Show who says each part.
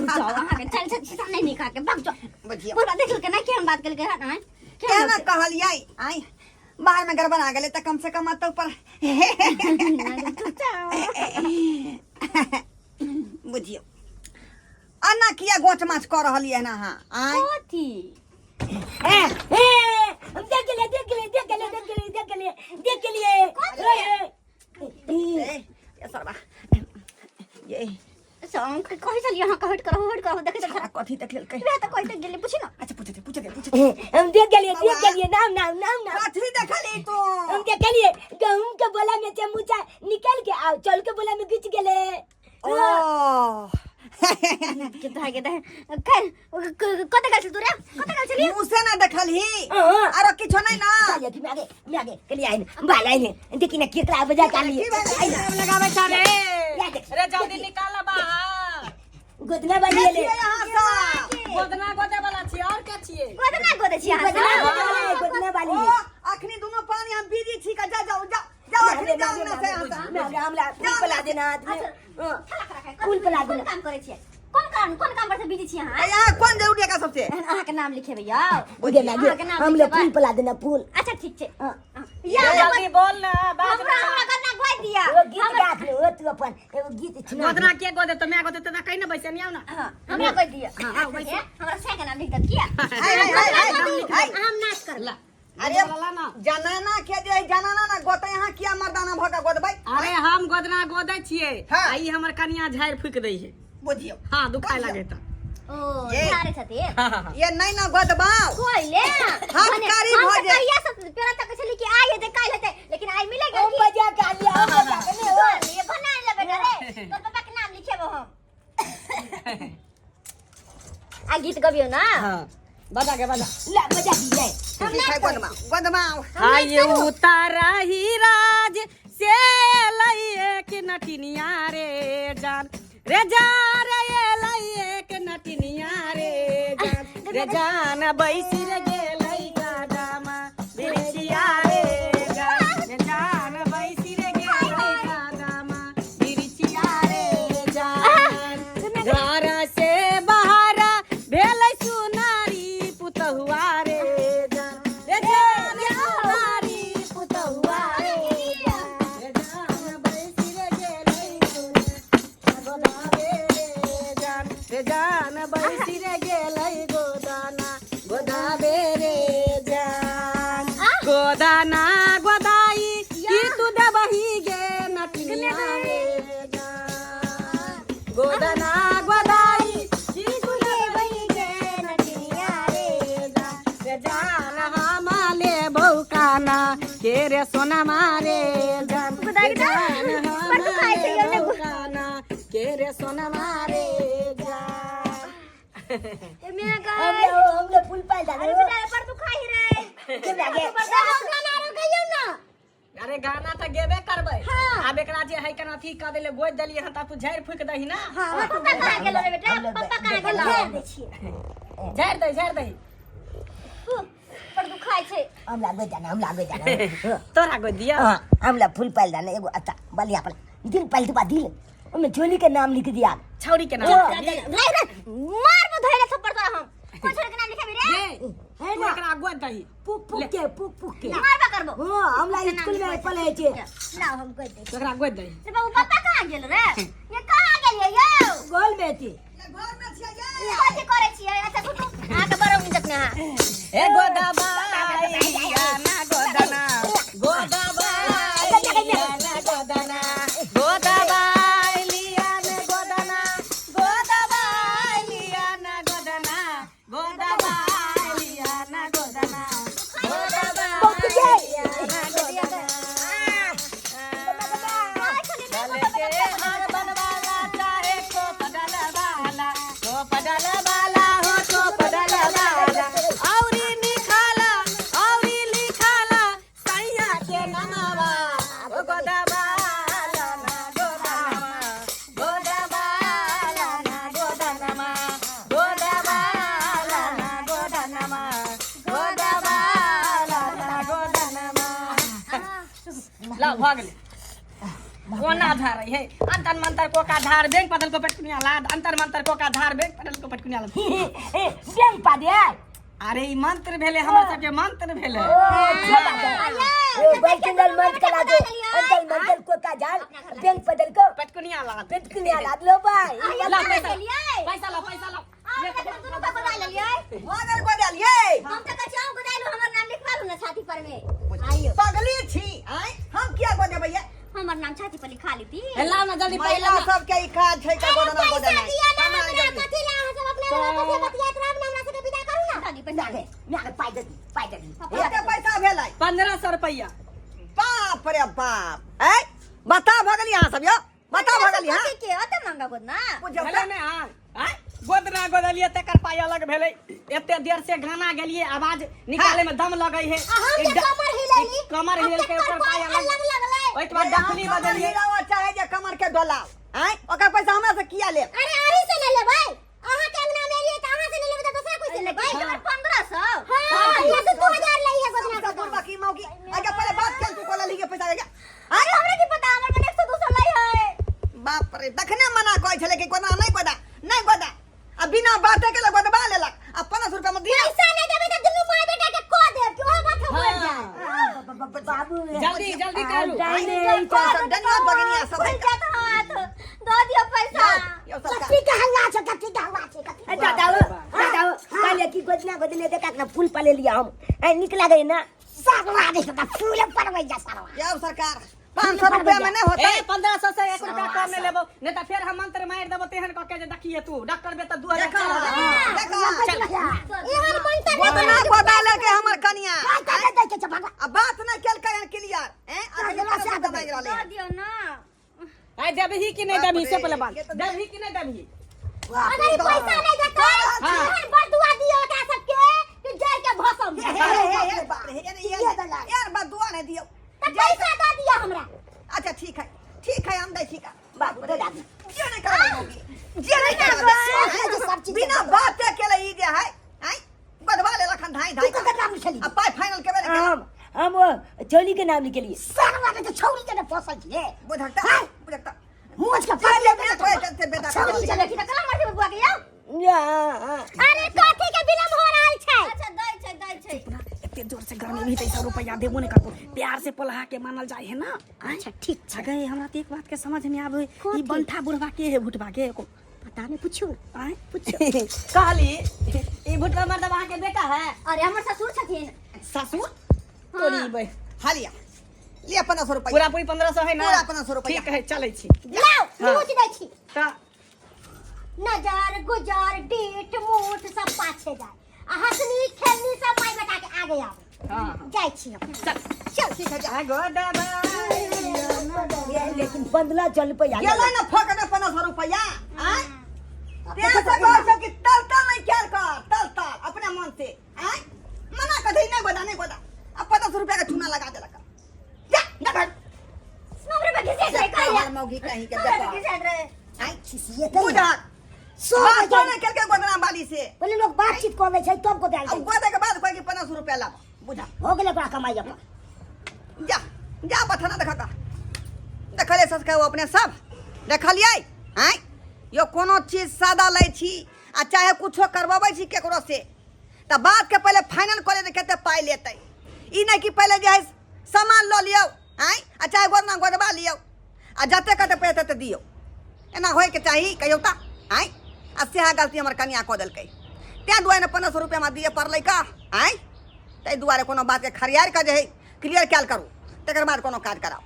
Speaker 1: जाओ अहाँ के चल चल सीधा नहीं निकाल के भाग जाओ।
Speaker 2: बुझियो।
Speaker 1: पूरा देख लके ना केहन बात केलकै हन आँय? केहन
Speaker 2: केना कहलियै आय बाहर में गड़बड़ा गेलै तऽ कम से कम एतऽ ऊपर बुझियौ एना किया गोच माछ कऽ रहलियै हन अहाँ आय?
Speaker 1: कथी?
Speaker 3: ए ए, हम देख लिए, देख लिए, देख लिए, देख लिए, देख लिए, देख लिए। ए,
Speaker 2: ए, ए सरबा ये।
Speaker 1: सब कहै छलियै अहाँ के हटि कऽ रहू, हटि कऽ रहू, देखै छलियै।
Speaker 2: छोड़ा कथी देख लेलकै?
Speaker 1: वएह तऽ कहि तऽ गेलियै, पूछी ने।
Speaker 2: अच्छा, पूछे दे, पूछे दे, पूछे।
Speaker 3: हम देख गेलिए, देख गेलिए, नाम नाम नाम नाम।
Speaker 2: कथी देखली तू?
Speaker 3: हम देखलिए गहूम के बोला में से मुचा निकल के आओ चल के बोला में घुस गेले।
Speaker 2: ओ
Speaker 1: के धागे दे खैर, कतऽ गेल छल तू रे? कतऽ गेल छली?
Speaker 2: मुँह से ना देखलही?
Speaker 3: हाँ।
Speaker 2: आरो किछो नहीं ना?
Speaker 3: चलिए कि मैं आगे, मैं आगे कलिए आइन बाल आइन, देखी ना केकरा बजा काली।
Speaker 2: की भेलै?
Speaker 4: लगाबै छ रे?
Speaker 3: या देख।
Speaker 4: रे, जल्दी निकाल बाहर।
Speaker 3: गोदना वाली ले।
Speaker 2: छियै अहाँ सब?
Speaker 4: गोदना गोदे वाला छियै, और के छियै?
Speaker 1: गोदना गोदै छी अहाँ
Speaker 3: गोदना
Speaker 1: सब?
Speaker 3: गोदना वाली, गोदना वाली।
Speaker 2: ओ अखनी दुनू पानी हम बिजी छी का, जा जाओ, जाओ जाओ, अखनी जाओ ना से अहाँ सब।
Speaker 3: मैं आगे हमला फूल पला देना हाथ में। हाँ।
Speaker 1: फूल पला देना। कोन काम करै छियै? कोन काम, कोन काम पर से बिजी छी अहाँ?
Speaker 2: ए, यहाँ कोन जरूरी है का सबसे?
Speaker 1: अहाँके नाम लिखेबै यौ।
Speaker 3: उदे ना
Speaker 1: अहाँके नाम
Speaker 3: हमला
Speaker 1: लिखेबै।
Speaker 3: फूल पला देना, फूल।
Speaker 1: अच्छा, ठीक छै।
Speaker 3: हाँ।
Speaker 1: या
Speaker 4: जल्दी बोल ना, बाज।
Speaker 1: हमरा हमरा गोदना गोद दिया।
Speaker 3: एगो गीत गा के ओ तू अपन एगो गीत सुना।
Speaker 4: गोदना के गोदे? तो मैं गोदे तो कहीं ना बैसे नहीं, आओ ना।
Speaker 1: हाँ, हमरा गोद दिया।
Speaker 4: हाँ, आओ बैसो।
Speaker 1: हमरा से के नाम लिख दब किया?
Speaker 2: हाय हाय हाय हाय हाय।
Speaker 1: हम नाच करब।
Speaker 4: ला।
Speaker 2: अरे
Speaker 4: ला ना।
Speaker 2: जनाना के जे जनाना ना गोते, यहाँ किया मर्दाना भ के गोदबै?
Speaker 4: अरे, हम गोदना गोदै छियै।
Speaker 2: हाँ।
Speaker 4: आ ई हमर कनिया झाड़ि फूकि दै है।
Speaker 2: बुझियौ।
Speaker 4: हाँ, दुखाय लागे तऽ।
Speaker 1: ओ
Speaker 2: ये।
Speaker 1: झाड़े छथिन।
Speaker 4: हाँ, हाँ, हाँ।
Speaker 2: ये नहीं ना गोदबाओ।
Speaker 1: कोइले
Speaker 2: हाथ
Speaker 1: मने
Speaker 2: कारी
Speaker 1: हम
Speaker 2: भऽ
Speaker 1: तऽ
Speaker 2: जाय।
Speaker 1: कहिया से पेड़ा तक छली कि आइ हेतै, काल्हि हेतै, लेकिन आइ मिले गेल
Speaker 3: हम
Speaker 1: की?
Speaker 3: बजा के आलिया, हम बजा के नहीं हो।
Speaker 1: ये बना ले बेटा रे, तोर पापा के नाम लिखेबो हम। आ गीत गबियो ना।
Speaker 4: हाँ, बजा के बजा।
Speaker 3: ला बजा दी जाए।
Speaker 2: ठीक है, गोदबाओ गोदबाओ।
Speaker 4: हाय, उतारा ही राज से लइए के नटिनिया रे जान रे जा रे, ये लइए के नटिनिया रे जान रे जान, बैसी रे गेलै गादामा बिरछिया रे जान रे जान, बैसी रे गेलै गादामा बिरछिया रे जान, घर से बाहर भेलै सुनारी पुतहुआ रे जान रे जान, सुनारी पुतहुआ रे जान रे जान, बैसी रे गेलै गोदावे रे जान रे जान, बैसी रे गेलै गोदाना गोदावे रे जान, गोदाना गोदाई की तू देबही गे नटिनिया रे जान, गोदाना गोदाई की तू देबही गे नटिनिया रे जान रे जान, हम लेबौ काना के रे सोना मारे जान रे जान, हम
Speaker 1: बड़ दुखाइ छै यौ ने।
Speaker 4: लेबौ काना के रे सोना मारे जान।
Speaker 1: ए मेरा
Speaker 3: हम
Speaker 1: गाय।
Speaker 3: ले, हम ले फूल पाल
Speaker 1: अरे
Speaker 3: डालो।
Speaker 1: बेटा, पर दुखाइ रे।
Speaker 3: के लागे?
Speaker 1: गाना आरो गइयो ना।
Speaker 4: अरे, गाना तऽ गेबे करबै।
Speaker 1: हाँ।
Speaker 4: आब एकरा जे है केना अथी कऽ देले, गोदि देलियै हन तऽ तू झाड़ि फूकि दही ना।
Speaker 1: हाँ, पप्पा कहाँ गेलो रे बेटा? पप्पा कहाँ गेलो?
Speaker 3: झाड़ दै छियै।
Speaker 4: झाड़ि दही, झाड़ि दही।
Speaker 1: पर दुखाइ छै।
Speaker 3: हम लागो जाना, हम लागो जाना।
Speaker 4: तोरा गोदि दिया।
Speaker 3: हाँ, हम ला फूल पाल डालना एगो अच्छा बलिया पर दिल पाल दिबा, दिल ओमे छोली के नाम लिख दिया।
Speaker 4: छौरी के नाम।
Speaker 1: रे रे, मार मो धैले थप्पड़ तोरा हम। कोन छोरी के नाम लिखेबी रे?
Speaker 4: ये तू एकरा गोदि दही।
Speaker 3: पुक पुक के, पुक पुक के
Speaker 1: मारबा करबो।
Speaker 3: हाँ, हम ला स्कूल में पढ़े छे।
Speaker 1: लाओ, हम गोद दे।
Speaker 4: तू एकरा गोदि दही।
Speaker 1: रे बाबू, पापा कहाँ गेल रे? ये कहाँ गेलियै यौ?
Speaker 3: गोल में थी।
Speaker 2: घर में छियै ये।
Speaker 1: कथी करै छियै? अच्छा सुनू, अहाँके बड़ौ निकत ने अहाँ।
Speaker 4: ए गोदबाई ना गोदना, गोदबाई ना गोदना, गोदबाई लिया ने गोदना, गोदबाई लिया ना गोदना, गोदबाई लिया ना गोदना, गोदबाई लिया ना गोदना। डाले के हार बनवाला चाहे टोप डलवाला, टोप डलवाला हो, टोप डलवाला, औरी निखाला, औरी लिखाला सैया के नमवा, ओ गोदवाला ना गोदनमा, गोदवाला ना गोदनमा, गोदवाला ना गोदनमा, गोदवाला ना गोदनमा। ला, भऽ गेलै। ओना झाड़ै है। अंतर मंतर कोका झाड़ बेंग पदल को पटकुनिया लाद, अंतर मंतर कोका झाड़ बेंग पदल को पटकुनिया लाद।
Speaker 3: ए बेंग पा दे।
Speaker 4: अरे ई मंत्र भेलै, हमर सबके मंत्र भेलै।
Speaker 3: ओ बैठल मंत्र करा दो, अंतल मंतल को का झाल बेंग पदल को
Speaker 4: पटकुनिया लाद,
Speaker 3: पटकुनिया लाद। लो भाई,
Speaker 4: ला पैसा, पैसा ला, पैसा ला।
Speaker 1: दुनू का गोदाय लेलियै।
Speaker 2: भऽ गेल गोदलियै।
Speaker 1: हम तऽ कहै छी अहूँ गोदाय लू, हमर नाम लिखवा लू ने छाती पर में। आइयो
Speaker 2: पगली छी आँय, हम किया गोदेबै ये?
Speaker 1: हमर नाम छाती पर लिखा लीती।
Speaker 4: ए, लाओ ना जल्दी पैसा।
Speaker 2: महिला सबके ई काज छै के
Speaker 1: अरे
Speaker 2: गोदना
Speaker 1: पैसा
Speaker 2: गोदेनाइ।
Speaker 1: दिया ना
Speaker 2: हमरा
Speaker 1: हमरा,
Speaker 2: जल्दी।
Speaker 1: कथी ला अहाँ सब अपना वाला कथी बतियात रहब ना, हमरा सबके विदा करू ना। दादी पैसा
Speaker 3: म्यागे म्यागे, पाइ दे दी, पाइ दे दी।
Speaker 2: कते पैसा भेलै?
Speaker 4: 1500 रुपैआ।
Speaker 2: बाप रे बाप, ऐ बता भऽ गेली अहाँ सब यौ, बता भऽ गेली। हाँ
Speaker 1: कथी के ओते महंगा गोदना
Speaker 2: बुझियौ
Speaker 4: भेलै
Speaker 2: तऽ।
Speaker 4: ने? हाँ आँय? गोदना गोदलियै तकर पाइ अलग भेलै। एते देर से गाना गेलियै, आवाज निकाले में दम लगै है।
Speaker 1: आ हम जे कमर हिलेली,
Speaker 4: कमर हिलेलकै ओकर पाइ अलग
Speaker 1: अलग लगलै।
Speaker 4: ओहिके बाद डफली
Speaker 2: कमर
Speaker 4: बदलियै।
Speaker 2: हिलाबऽ चाहे जे कमर के डोलाव, आँय ओकर पैसा हमरा से किया लेब?
Speaker 1: अरे अही से ले लेबै, अहाँ के अंगना में एलियै त अहाँ से ले लेबै त दोसरा कोई से लेबै? 1500। हां, ये से 2000 लई है गोदना
Speaker 2: सब
Speaker 1: के।
Speaker 2: बुढ़बा की मौगी आगे पहले बात केल तू कोला लीगे पैसा के?
Speaker 1: अरे हमरा की पता, हमर मने 100 200 लई है।
Speaker 2: बाप रे, तखने मना कहै छलै कि गोदना नहि गोदा, नहि गोदा, आ बिना बाते के गोदबा लेलक आ 1500 रुपया में दिया।
Speaker 1: पैसा नहीं देबै त दुनू माय बेटा के कह देब कि ओहो बात हम मर जाए।
Speaker 3: बाबू
Speaker 4: जल्दी जल्दी करू।
Speaker 2: सब धन्यवाद बगनिया सब।
Speaker 1: खुल जात हाथ, दऽ दियौ पैसा।
Speaker 2: यौ सरकार,
Speaker 3: कथी के हल्ला छै? कथी के हल्ला छै? कथी? दादा दादा, कहले कि गोदना गोदने देखा ना फूल पले लिया हम, ए निक लागे ना सरवा दे त फूल पड़बै जा सरवा।
Speaker 2: यौ सरकार, 500 रुपया में नहीं होता।
Speaker 4: ए, 1500 से 1 रुपया कम नहीं लेबो, नहीं तो फिर हम मंत्र मार देबो तेहन कह के जे देखिए तू डॉक्टर बे त 2000
Speaker 2: देखा, देखा।
Speaker 1: एहन मंत्र
Speaker 2: गोदना गोदा लेके हमर कनिया
Speaker 3: दे दे के भगवा
Speaker 2: आ बात नहीं केलकै हन क्लियर। हैं अखन
Speaker 3: चल,
Speaker 2: पैसा मांगि रहलै
Speaker 1: दऽ
Speaker 2: हन।
Speaker 1: दियौ ना।
Speaker 4: आइ देबही कि नहीं देबही से पहले बात, देबही कि नहीं देबही?
Speaker 1: अगर ई पैसा नहीं देतै, एहन बदुआ दियौ एकरा सबके कि जड़ के भसम।
Speaker 2: हे, हे, हे, हे, बाप रे, हे, हे, हे, यार बदुआ नहीं दियौ।
Speaker 1: तऽ पैसा दऽ दिअ हमरा।
Speaker 2: अच्छा ठीक है, ठीक है, हम दै छी का।
Speaker 3: बाबू दे दादी।
Speaker 2: जे नहीं करबै होगी, जे नहीं करबै।
Speaker 3: जे सब चीज
Speaker 2: बिना बात के ले ई जे है, हैं गोदवा लेलक हन धाई धाई।
Speaker 3: तू ककर नाम लिखली?
Speaker 2: आ पाइ फाइनल केबे ने केलक।
Speaker 3: हम वो चोली के नाम लिखलिए। सरवा के छौरी के फसल छिए।
Speaker 2: बुझकता बुझकता
Speaker 3: मोच के
Speaker 2: जे जे बेटा कोई चलते बेटा।
Speaker 3: छौरी
Speaker 1: चलो ठीक है, कला मार देबै बुआ के यौ।
Speaker 3: या
Speaker 1: अरे कथी के विलम्ब हो रहल छै? अच्छा दै छै, दै छै।
Speaker 4: एते जोर से गर्मी भी तैसा रुपया देबो नहीं करबो, प्यार से पोलहा के मानल जाय है ना।
Speaker 1: अच्छा ठीक छै।
Speaker 4: अगे हमरा तो एक बात के समझ में आवे, ई बंठा बुढ़वा के है भुटवा के को
Speaker 1: पता नहीं, पूछू।
Speaker 4: आय पूछो, कहली ई भुटवा मर्दवा अहाँ के बेटा है?
Speaker 1: अरे हमर ससुर छथिन।
Speaker 4: ससुर तोरी बे।
Speaker 2: हालिया लिया 1500 रुपया।
Speaker 4: पूरा पूरी 1500 है ना?
Speaker 2: पूरा 1500 रुपया।
Speaker 4: ठीक है, चलै छी।
Speaker 1: लाओ।
Speaker 4: हाँ।
Speaker 1: नोच दै छी।
Speaker 4: त
Speaker 1: नजर गुजर डीठ मूठ सब पाछे जाय आ हंसनी खेलनी सब माय बेटा के आगे आवे।
Speaker 4: हाँ।
Speaker 1: जाइ छी हम।
Speaker 4: चल।
Speaker 1: चल।
Speaker 2: ठीक है, जा।
Speaker 4: आ गोदवा।
Speaker 3: लेकिन 1500 रुपया
Speaker 2: गेलै ना फोक में 1500 रुपया। आय तें से कहै छौ कि तल तल नहीं कैल कर, तल तल अपने मन से। आय मना कर दही, नहीं गोदा, नहीं गोदा, अब 1500 रुपया का चूना लगा देलक। जा ना घर।
Speaker 1: हमरे पे घिसे रहे
Speaker 2: हमर मौगी कहीं के
Speaker 1: हमरा पे
Speaker 2: देखा।
Speaker 1: घिसे रहे।
Speaker 2: आय
Speaker 3: छिसिए त
Speaker 2: बुझक
Speaker 3: सौ
Speaker 2: बात
Speaker 3: बजे
Speaker 2: नहीं केलकै गोदना बाली से।
Speaker 3: पहिले लोग बातचीत कर लै छै तब गोदायल
Speaker 2: अब गोदे के बाद कहै कि 1500 रुपया लाब। बुझा
Speaker 3: हो गेलै ओकरा कमाइ अपन।
Speaker 2: जा जा बथना देखा का देखले ससका वो अपने सब देखलियै। आँय यो कोनो चीज सादा लै छी आ चाहे कुछो करवाबै छी केकरो से तऽ बात के पहिले फाइनल कऽ लेतै कते पाइ लेतै। ई नहि कि पहिले जे है सामान लऽ लियौ आँय आ चाहे गोदना गोदबा लियौ आ जते कते पैसा तते दियौ, एना होइके चाही कहियौ तऽ? आँय आ सएह गलती हमर कनिया कऽ देलकै, तेँ दुआरे ने 1500 रुपया हमरा दिअ पड़लै का। आँय ताहि दुआरे कोनो बातके खरियार कऽ जे है क्लियर कयल करू, तकर बाद कोनो काज कराउ।